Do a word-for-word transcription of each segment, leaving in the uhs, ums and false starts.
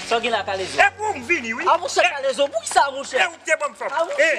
Sa w gen la, Kalezo? E pou m vini, wi. A, monchè, Kalezo, poukisa, monchè? E ou te ban m fanm. A, monchè.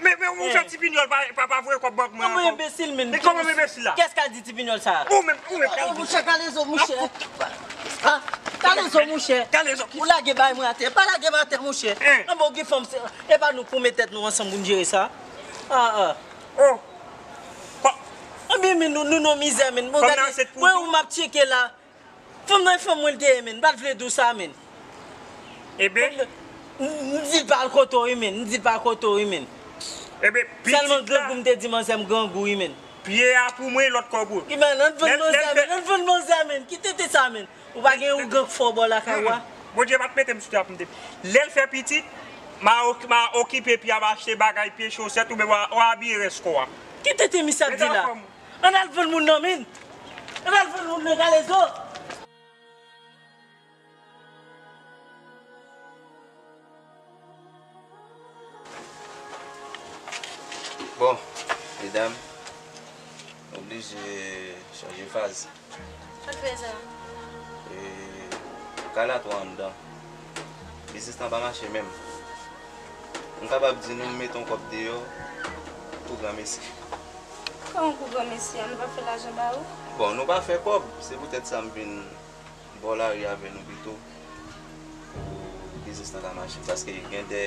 Men, men, monchè, Tipinyòl pa, pa, pa voye kòb bank mwen ankò. Kòman enbesil, men? Men kòman enbesil la? Kiyès k al di Tipinyòl sa? Ou menm, ou menm, Kalezo. Monchè, Kalezo, monchè. A, Kalezo, monchè. Kalezo. Ou lage bay mwen atè. Pa lage m atè, monchè. An bon, gen fanm, se, e pa nou pou met tèt nou ansanm pou n jere sa? A, a. Oh. Anben, men nou, nou nan mizè, men. Bon, gade, mwen ou m ap tcheke la. Fanm nan e fanm mwen l te ye, men. M pa t vle di w sa, men. Eben? M, m di l pa al kote w, wi, men. M di l pa al kote w, wi, men. Eben, pitit la. Sèlman grangou m te di manzè m grangou, wi, men. Pye a pou mwen, lòt kò pou ou. Ki men, ann vann manzè, men. Ann vann manzè, men. Ki tete sa, men. Ou pa gen yon gang fò bò lakay ou a? Bondye pa t mete m sou tè a pou m te. Lè l fè pitit, m a ok-, m a okipe pye a, m a achte bagay, pye chosèt, oubyen w a, w a abiye rès kò a. Ki tete misye ap di la? Ann al vann moun nan, men. Ann al vann moun nan, Kalezo. Bon, medam, nou oblije chanje faz. Sa k fè sa? E, kay la twò anndan. Biznis lan pa mache menm. M kapab di nou m mete yon kòb deyò pou granmesi. Kòman pou granmesi a? Nou pa fè lajan ba ou? Bon, nou pa fè kòb. Se poutèt sa m vin bò lari avè nou pito. Pou biznis lan ka mache. Paske gen de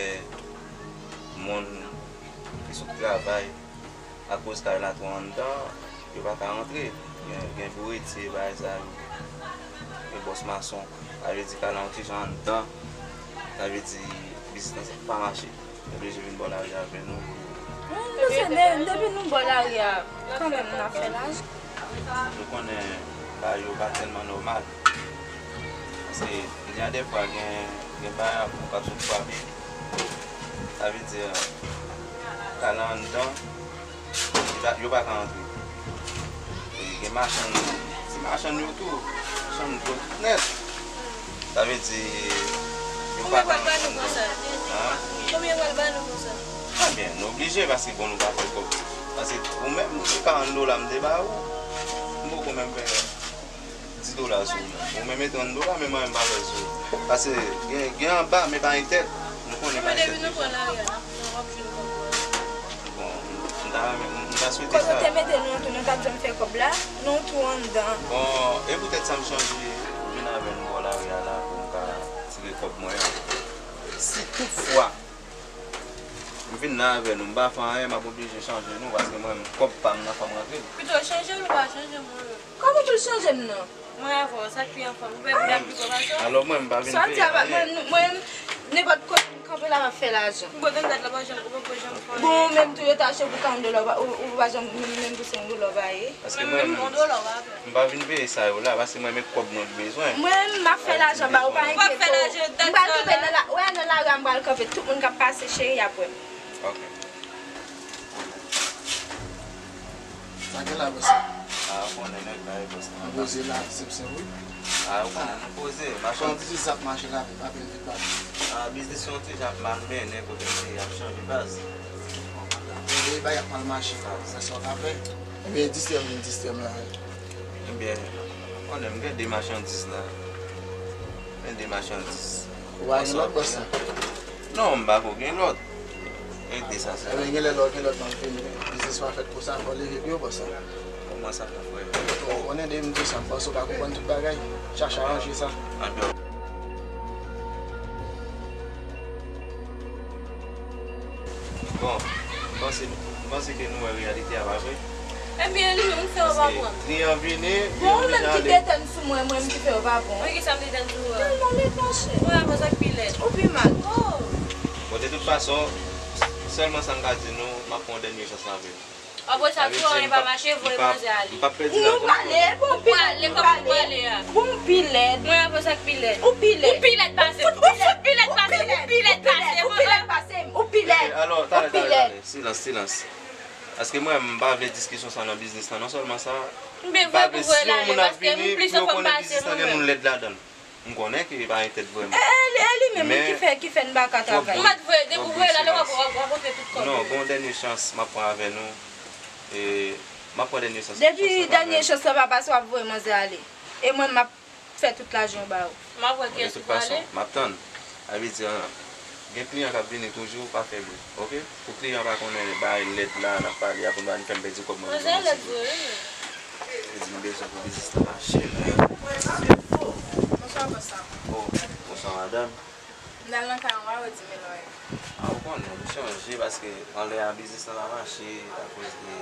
moun ki sot travay, akoz kay la twò anndan, yo pa ka rantre. Gen, gen bouretye, bagay sa yo. Gen bòs mason. Sa vle di kay la yon ti jan anndan. Sa vle di biznis lan pa mache. Yo oblije vin bò lari avè nou. Wi, nou se de-, depi nou bò lari a, kanmenm n ap fè lajan. Nou konnen bagay yo pa tèlman nòmal. Paske gen dèfwa gen, gen bagay ou ka sot frape. Sa vle di, kay la anndan, yo pa, yo pa ka antre. E gen machann, ti machann yo tou, machann yo tout nèt. Sa vle di, yo pa ka antre. Konbyen pral ba nou konsa? Hein? Konbyen pral ba nou konsa? Ebyen, nou oblije, paske bon, nou pa fè kòb. Paske ou menm, ou te karant dola m te ba ou, m poko menm fè dis dola sou ou menm. Ou menm e trant dola, men mwen menm pa fè sou ou. Paske gen, gen anba, men pa gen tèt. Nou konnen pa gen tèt deja. Bon, m ta renmen, m ta swete sa. Kote w te mete nou an tou, nou t ap janm fè kòb la, nou tou anndan. Bon, e poutèt sa m chanje vin avè nou bò lari a la pou m ka tire kòb mwen an. Si toutfwa m vin la avè nou, m pa fè anyen, m ap oblije chanje nou, paske mwen menm, kòb pa m nan, fò m rantre l. Pito chanje l ou pa chanje mwen menm. Kòman pou l chanje m nan? Mwen avè w, sa k pi anfòm? Ou pè vin ap pi gwo pase w? Alò mwen, m pa vin peye anyen. Mwen, mwen, nenpòt kote m kanpe la, m ap fè lajan. M kote m tèt la, pa janm, ou poko janm fè anyen. Bon, ou menm tou, yo te achte pou karant dola, ou pa, ou, ou pa janm, menm, menm pou senk dola, ou pa ye. Paske mwen menm, yon dola, ou pa fè. M pa vin peye sa yo la, paske mwen, men kòb mwen bezwen. Mwen, m ap fè lajan ba ou, pa enkyete w. M pral kenbe nan la, wè, nan lari a, m pral kanpe, tout moun k ap pase, cheri, y ap wè m. Ok. Sa gen la, bòs la? A, ou konnen nèg la e bòs la. Nou poze la, senp senp, wi. A, ou konnen nou poze. Machandiz ap mache la, pa pèdi baz. A, biznis yo ti jan ap mal mennen, kote m ye, ap chanje baz. E bagay ap mal mache, sa sa w ka fè? Ebyen, distrè m vin distrè m la. Ebyen, ou konnen m gen de machandiz la. Men de machandiz. Ou pa gen lòt bòs la? Non, m pa ko gen lòt. Rete sa, se sa. Ebyen, gen lè lè w gen lòt nan vini. Biznis pa fèt pou sa, fò w leve pi wo, bòs la. Kòman sa fè, frè? Ou konnen depi m di w sa, m panse w ka konprann tout bagay. Chache aranje sa. Anben. Bon, m panse, m panse ke nou wè reyalite a, pa vre? Ebyen, li menm, ou fè yo pa pran. Paske kliyan vini, kliyan vini ale. Bon, ou menm ki te tèn sou mwen, mwen menm ki fè yo pa pran. Mwen ki sa m te tèn sou ou? Tèlman lèd, monchè. Mwen, apre sa k pi lèd. Ou pi mal. Oh! Bon, de tout fason, sèlman sa m ka di nou, m ap pran yon dènye chans avè nou. Apre sa, tou anyen pa mache, voye manzè ale. M p ap pèdi lajan. Nou prale, bon, pi lèd, nou prale. Bon, pi lèd. Mwen, apre sa k pi lèd. Ou pi lèd. Ou pi lèd pase m. Ou fout pi lèd pase m. Ou pi lèd pase m. Ou pi lèd. Alò, talè, talè, talè. Silans, silans. Paske mwen, m pa vle diskisyon sa nan biznis lan, non sèlman sa. M pa vle si yon moun ap vini, pou yo konnen biznis lan gen moun lèd ladan l. M konnen ke e pa entèt vrèman. E, e li, e li menm, wi, ki fè, ki fè n pa ka travay. Ou mèt voye, depi w voye la, lè w ap rakonte tout kòb yo. Non, gon dènye chans m ap pran avè nou. E, m ap pran dènye chans. Depi dènye chans la pa pase, w ap voye manzè ale. E mwen, m ap fè tout lajan yo ba yo. M ap wè kiyès ki prale. M ap tann. Sa vle di, gen kliyan k ap vini toujou, pa fè bri, oke? Pou kliyan pa konnen bay lèd la, n ap pale a, pou n pa vin fè m pèdi kòb mwen. Mwen se lèd vre, wi. Li di m bezwen pou biznis la mache. Bonswa, bòs la. Oh, bonswa, madanm. M t al nan kay an, w a redi m lòyè. A, ou konnen, m chanje paske anlè a biznis la pa mache akoz de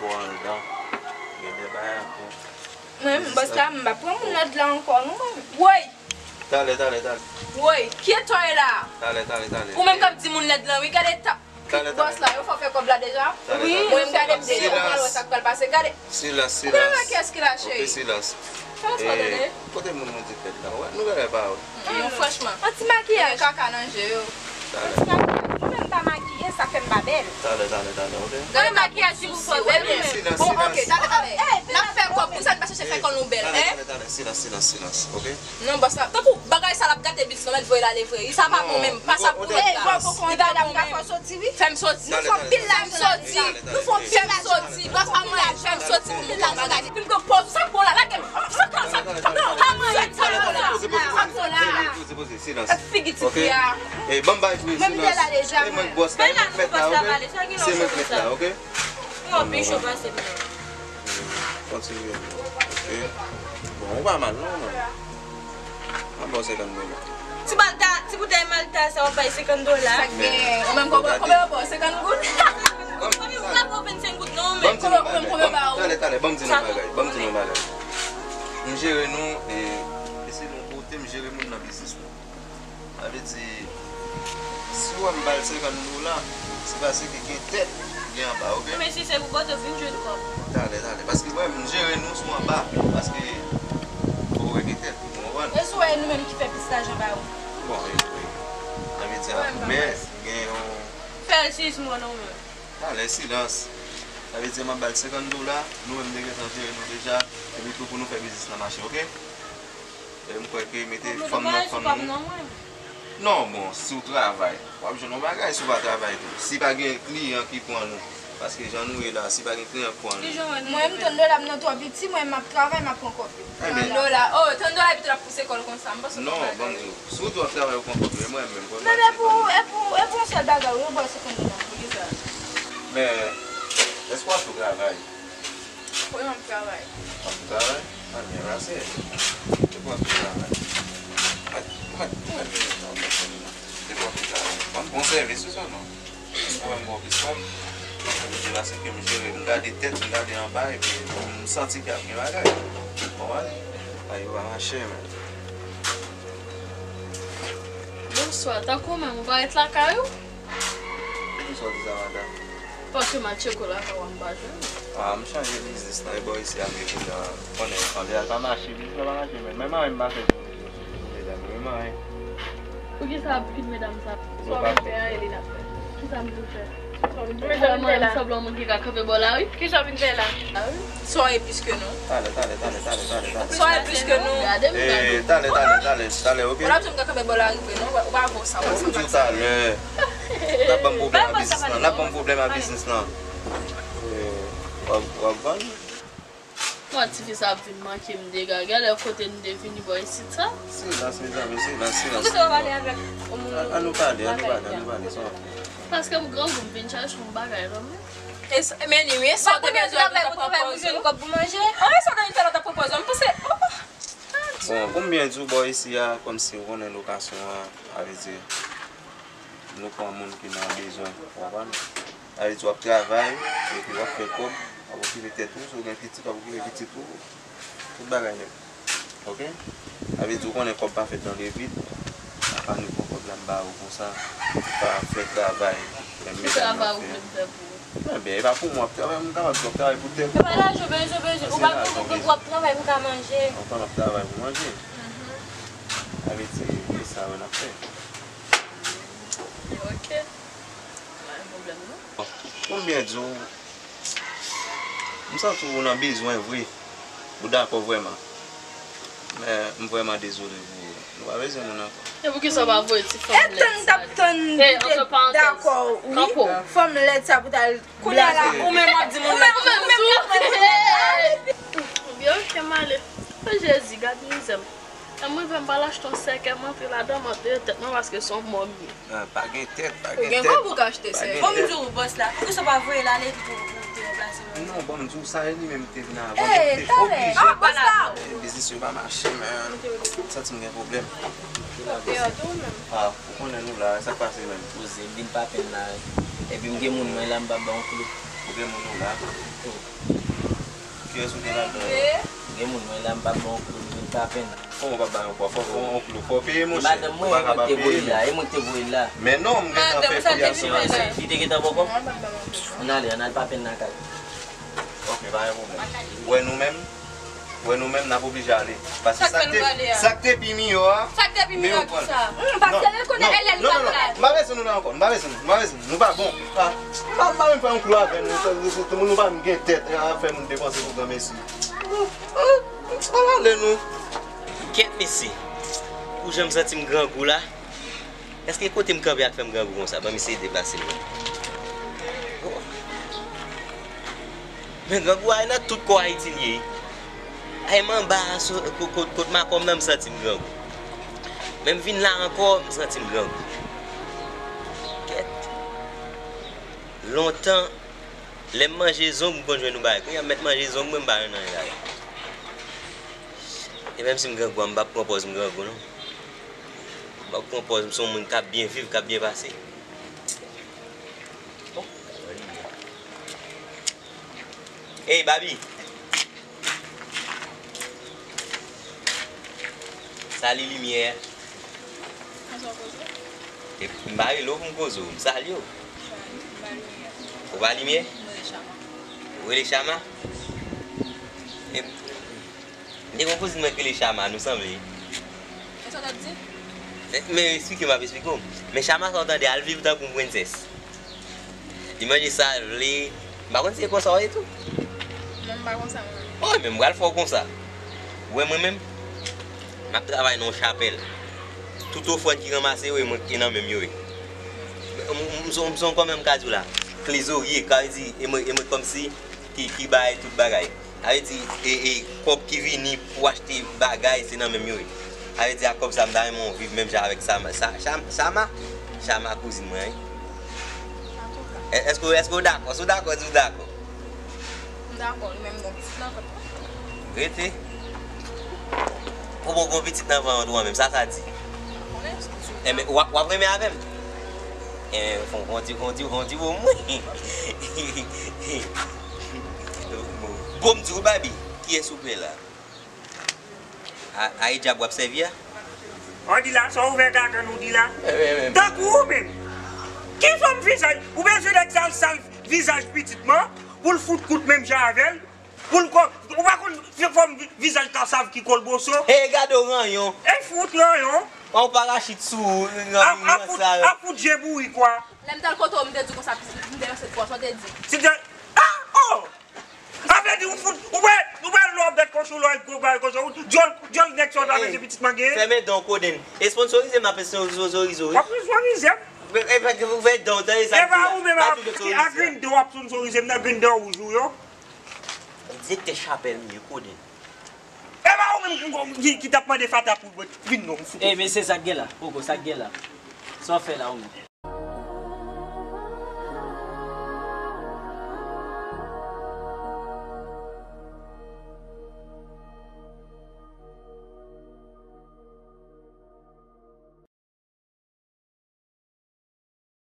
fò anndan. Gen de bagay ankò. Mwen, bòs la, m pa pran moun lòd la ankò, non, mwen. Woy! Talè, talè, talè. Woy, kiyès tòy la? Talè, talè, talè. Ou menm k ap di moun lèd lan, wi, gade ta. Talè, talè. Bòs la, yo fè w fè kòb la deja? Talè, wi, talè. Mwen, m gade m deja, m pral wè sa k pral pase. Gade. Silans, silans. Ou konnen kiyès ki la, cheri? Ok, silans. Silans, pa tande. Kote moun mwen di fèt la? Wè, nou genlè pa wè. Non, franchman. Yon ti makiyaj. Gen kaka nan je yo. Yon ti makiyaj. Mwen menm m pa makiye, sa fè m pa bèl. Talè, talè, talè, ok? Gade makiyaj li pou fè w bèl, wi. Silans, silans. Bon, ok, talè, talè. N ap fè kòb pou sa, n pa chèche fè kò nou bèl, en? Talè, talè, silans, silans, silans, ok? Non, bòs la. Tankou bagay sa l ap gate biznis la, mèt voye l ale vre. Sa pa bon menm. Pa sa pou lòt la. Li pa bon menm. Fè m soti. Nou fè pil lajan. Fè m soti. Nou fè pil lajan. Fè m soti. Bòs pa mwen. Fè m soti pou m pran bagay. Pou m pran pòz. Sa bon la, lage m. Sa ka, sa ka. Sa bon la. Sa bon la. Poze, poze, poze, silans. Figi ti fi a. Ok. E, ban m bay tou, silans. Mwen m te la deja, mwen. E mwen k bòs la, e mwen k mèt la, ok? Se mwen k mèt la, ok? Ou anpil cho pase m nan. Kontinye. Ok. Bon, ou pa mal non, mwen. Mwen ba w senkant dola. Ti malta, ti boutèy malta sa w ap bay senkant dola. Sa k gen? Ou menm konprann konbyen yo ba w? Senkant goud? Ou pa pou vennsenk goud non, men. Konbyen, konbyen, konbyen ba w? Talè, talè, ban m di nou bagay. Ban m di nou bagay. M jere nou, e, e se nou kote m jere moun nan biznis nou. Sa vle di, si w wè m ba l senkant dola, se paske gen tèt, gen anba, ok? Men si se pou bòs yo vin jwenn kòb. Talè, talè. Paske mwen, m jere nou sou anba. Paske, ou wè gen tèt, ou konprann? E si w wè e nou menm ki fè plis lajan ba ou? Bon, e, e, sa vle di, men, gen yon. Fè l sis mwa non, men. Talè, silans. Sa vle di, m ap ba l senkant dola, nou menm nou te gentan jere nou deja, epi tou pou nou fè biznis lan mache, ok? E m kwè ke mete fanm nan fanm nou. Non, bon, si w travay, w ap jwenn yon bagay si w pa travay tou. Si pa gen kliyan ki pran nou. Paske jan nou ye la, si pa gen kliyan k pran nou. Mwen, m tann dola m nan twò piti, mwen, m ap travay, m ap pran kòb yo. Tann dola, oh, tann dola epi tou l ap pouse kò l konsa, m panse w konprann. Non, ban m di w, si w tou ap travay, ou pran kòb yo, e mwen menm, mwen. Men, e pou, e pou, e pou yon sèl bagay, yo ba w senkant dola. Poukisa? Men, èske w ap tou travay? Wi, m ap travay. W ap travay? A byen, rase. Depi w ap travay. Mwen, mwen, mwen, mwen, mwen, depi w ap travay. Ban m bon sèvis, wi, sèlman. Ou wè m bon plis kòb. Mwen di la, se ke m jere, m gade tèt, m gade anba, epi m santi ke ap gen bagay. Konprann? Bagay yo pa mache, men. Bonswa, tankou menm, ou pa ret lakay ou? Poukisa w di sa, madanm? Paske m al tcheke w lakay ou a, m pa jwenn ou. A, m chanje biznis nan, e bò isi a m ye kounye a. Konnen, anlè a l pa mache, biznis la pa mache, men mwen, mwen, m pa fè biznis, mwen, mwen. Poukisa ap kit medam sa? Sa w vin fè a, e li n ap fè. Kisa m vin fè? Medam, mwen, m sanble yon moun ki ka kanpe bò lari. Kisa w vin fè la? Sa w ye plis ke nou? Talè, talè, talè, talè, talè, talè. Sa w ye plis ke nou? Gade m, gade. Talè, talè, talè, talè, ok? Ou pa janm ka kanpe bò lari vre, non? Ou pa bon sa, ou pa sa. Talè. N ap ban m pwoblèm a biznis lan. N ap ban m pwoblèm a biznis lan. Eh, w ap, w ap vann? Mwen, tifi sa ap vin manke m dega. Gade kote n te vini bò isit sa. Silans, mezanmi, silans, silans. Poukisa w pale avèk yon moun? An, an nou pale, an nou pale, an nou pale, sa w ap fè? Paske m grangou, m vin chache yon bagay, non, men. E s-, men li, wi, e sa w te bezwen, ou te pran pòz ou. An, e sa w te vin fè la, w t ap pran pòz ou. M panse, oh, oh. Bon, pou m byen di w, bò isi a, kòmsi ou konnen lokasyon an, sa vle di, nou pran moun ki nan bezwen, ou konprann? Sa vle di w ap travay, epi w ap fè kòb, w ap okipe tèt ou, si w gen pitit, w ap okipe pitit ou, tout bagay nèt. Oke? Sa vle di w konnen kòb pa fèt nan levit, apa nou pran kòb la m ba ou konsa, ou pa fè travay, fè medam nan fè. Ki travay ou vle m fè pou ou? Enben, e pa pou mwen w ap travay, m kapab di w ap travay pou tèt ou. E pa lajan w bezwen, bezwen. Ou pa bezwen, w ap travay pou ka manje. Ou konn ap travay pou manje. Mhm. Sa vle di, e sa yo n ap fè. Ok. Pa gen pwoblèm, non. Pou m byen di w, m santi w nan bezwen vre. Ou dakò vrèman. Men, m vrèman dezole pou ou. Nou pa bezwen moun ankò. E poukisa w pa voye ti fanm lèd sa? E tann t ap tann li te dakò, wi. Fanm lèd sa pou t al blaze. Ou menm w ap di moun lèd. Ou menm, ou menm k ap mande moun lèd. Ebyen, ok, m ale. O Jezi, gad mizè m. Lè m rive, m pral achte yon sèkèy, m antre ladan, m antere tèt mwen paske se yon mò m ye. Ah, pa gen tèt, pa gen tèt. Ou gen kòb ou ka achte sèkèy. Bon, m di w, bòs la, poukisa w pa voye l ale epi tou pou te ranplase mwen? Non, bon, m di w, sa e li menm ki te vin avan, men m te oblije. Ah, bòs la! Eh, biznis yo pa mache, man. M santi m gen pwoblèm. Ou konnen nou la, sa k pase menm? Poze, m vin pa penn la. Epi m gen moun mwen la, m pa ba yon klou. Ou gen moun ou la? Kiyès ou gen ladan yo? M gen moun mwen la, m pa ba yon klou, m vin pa penn. Kòman w pa ba yon klou? Fò, fò yon klou, fò w peye monchè. Ou pa ka pa peye, men. E mwen ki te voye l la. Men non, m gentan fè fè gason la. Li te gentan ba w kòb? Ann ale, ann al pa penn nan kay. Ok, pa gen pwoblèm. Ou wè nou menm? Ou wè nou menm, n ap oblije ale. Paske sa k te, sa k te pi miyò a, sa k te pi miyò ki sa? Hum, paske yo konnen L L li pa pral. M pa bezwen nou la ankò, m pa bezwen nou, m pa bezwen nou, nou pa bon. Ah, m pa, m pa menm fè yon klou avè nou, se, se, se, nou pa menm gen tèt, a fè moun depanse pou granmesi. Ala ale nou. Kèt mesye, ou jan m santi m grangou la? Èske kote m kanpe a k fè m grangou konsa? Ban m eseye deplase m. Men grangou a nan tout kò Ayiti l ye. Ay m anba a, kot, kot, kot makòm nan, m santi m grangou. Men m vin la ankò, m santi m grangou. Kèt. Lontan, lè m manje zong, m konn jwenn yon bagay. Kounye a m mèt manje zong mwen, m pa jwenn anyen ladan. E menm si m grangou a, m p ap pran pòz m grangou, non. M p ap pran pòz m se yon moun k ap byen viv, k ap byen pase. Bon. Ey, Babi! Sali limyè a. Konsa w koze? E m pa rele w pou m koze w, m salye w. Ou pa limyè? Ou rele Chama. Ou rele Chama? E, m te gen yon kouzin mwen ki rele Chama, nou sanble. E sa w t ap di? E, men eksplike m ap eksplike w. Men Chama sa w tande, al viv tankou yon prensès. Li manje sa l vle. M pa konn si se konsa w ye tou. Non, m pa konsa mwen menm. Oh, men m pral fè w konsa. Ou wè mwen menm? M ap travay nan yon chapèl. Tout ofrann ki ranmase yo, e mwen ki nan men m yo ye. M, m, m, m, m, kòman m ka di w la? Trezorye, ka di, e mwen, e mwen kòmsi ki, ki bay tout bagay. Sa vle di, e, e, kòb ki vini pou achte bagay, se nan men m yo ye. Sa vle di, ak kòb sa, m ta renmen w viv menm jan avèk Sama. Sa, Cham-, Sama? Chama kouzin mwen, wi. Antouka. È-, èske, èske w dakò? Si w dakò, di w dakò. M dakò, li menm gon pitit nan vant mwen. Rete. Ou poko gon pitit nan vant ou an menm, sa sa di? M pa konnen, si w... Enben, w ap, w ap renmen avè m? Enben, fon, fon ti, fon ti, fon ti bon mwen. Bon, m di w, Babi, kiyès ou pè la? A, a, e djab w ap sèvi a? Ou di la, sa w ouvè gagann ou di la? Tankou ou menm. Ki fòm vizaj? Ou bezwen nèg sa sal vizaj pitit mwen pou l fout kout menm jan avè l? Pou l kò, ou pa konn fè fòm vi-, vizaj kasav ki kolboso? E gade w ranyon. E fout ranyon. Ou pa rachit sou ranyon sa yo. A fout, a fout je bouri kwa. Lè m t al kote w, m te di w konsa, m te ranse pou w, sa w te di? Se te, ah, oh! Sa vle di ou fout, ou wè, ou wè lò bèt kochon, lò gwo bèt kochon, ou dyòl, dyòl nèg sa w ta vle se pitit mwen genyen. Fèmen dan w, kodenn. E sponsorize m ap sponsorize w, wi. W ap sponsorize m? E pa ou menm a, a grenn dan w ap sponsorize m nan grenn dan wouj ou yo. Direktè chapèl m ye, kodenn. E pa ou menm ki, ki t ap mande fatra pou vin non, m fout. E mesye, sa k gen la? Poko, sa k gen la? Sa w fè la ou menm?